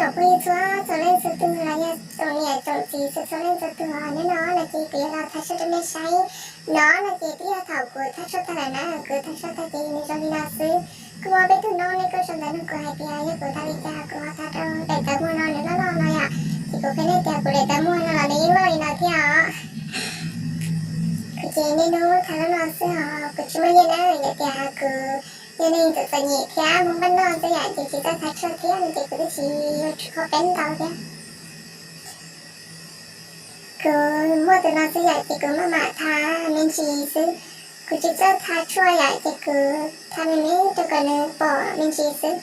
Phooj ywg txhua txhua leej txhua tug los yog tsoom niam tsoom txiv txhua txhua leej txhua tug, hnub no no ces kuv yuav los thaj tshuaj rau nej saib. No no ces twb yog thaum kuv thaj tshuaj tag lawm na, kuv thaj tshuaj tag ces nws zoo li no xwb. Kuj muaj peb tug noob nej kuj sau ntawv nug kuv hais tias yog kuv thaj li cas kuv ho thaj rau daim tawv muag no nws loj loj no yom. Ces kuv qhia nej tias kuv daim tawv muag no los nws yeej loj li no thiab os. Kuv ces niaj hnub thaj loj no xwb os, kuv tsis muaj nyiaj na, yog tias kuv yog neeg txom txom nyem thiab Hmoob npaj noj xwb yom, ces tsis txawj thaj tshuaj thiab no ces kuv twb tsis yuav tsum kho peeb ntau thiab. Kuv muaj tus no xwb yom, ces kuv maj mam thaj me ntsis xwb. Kuv tsis txawj thaj tshuaj yom, ces kuv thaj me me rau kom nws pom me ntsis xwb.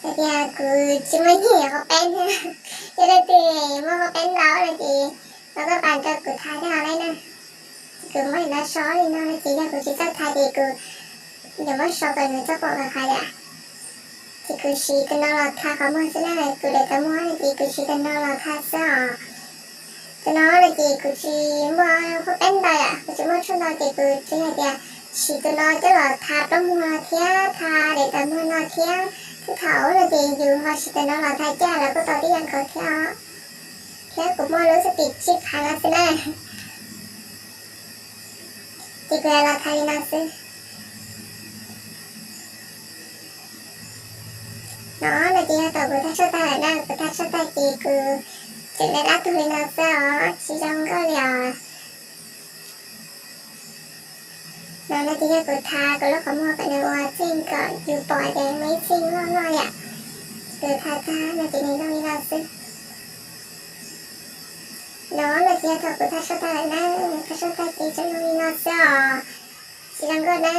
Hais tias kuv tsis muaj nyiaj qhov peeb thiab, yog leej twg muaj qhov peeb ntau no ces los koj pas rau kuv thaj thiab os na. Ces kuv muab li no so li no no ces yog kuv tsis txawj thaj ces kuv yuav muab so kom nws txhob pom qhov qhov yom. Ces kuv siv tus no los thaj qhov muag xwb na, kuv daim tawv muag no ces kuv siv tus no los thaj xwb os. Tus no no ces kuv tsis muaj qhov peeb ntau yom, kuv tsis muaj tshuaj ntau ces kuv tsuas yog tias siv tus no coj los thaj plaub muag thiab thaj daim tawv muag no thiab. Twb thaum no ces yus ho siv tus no los thaj caj los kuj tau tib yam nkaus thiab os. Thiab kuv muaj lub xab tim tsib phav no xwb na. Ces kuv los thaj li no xwb. No no ces yog thaum kuv thaj tshuaj tag lawm na, kuv thaj tshuaj tag ces kuv tseem dab dab tuag li no xwb os, tsis zoo nkauj li os. No no ces yog kuv thaj kuv lub qhov muag kom nws ua txheej kom yus pom tias muaj ib txheej loj loj yom. Kuv thaj tag no ces nws zoo li no xwb. No no ces yog thaum kuv thaj tshuaj tag lawm na, thaj tshuaj tag ces zoo li no xwb os, tsis zoo nkauj na.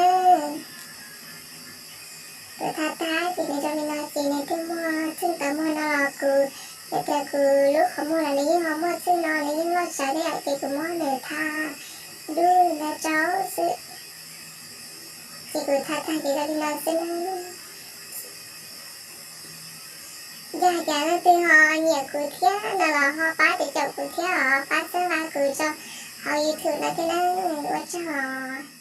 Kuv thaj tag ces nws zoo li no ces nws twb muaj txheej tawv muag no los kuv, yog tias kuv lub qhov muag los nws yeej ho muaj txheej no, nws yeej loj tsawv thiab yom, ces kuv muab nws thaj dub li no rau xwb. Ces kuv thaj tag ces zoo li no xwb na. Yog hais tias leej twg ho nyiam kuv thiab no los ho pab caum kuv thiab os, pab subscribe kuv rau hauv YouTube no thiab na. Ua tsaug os.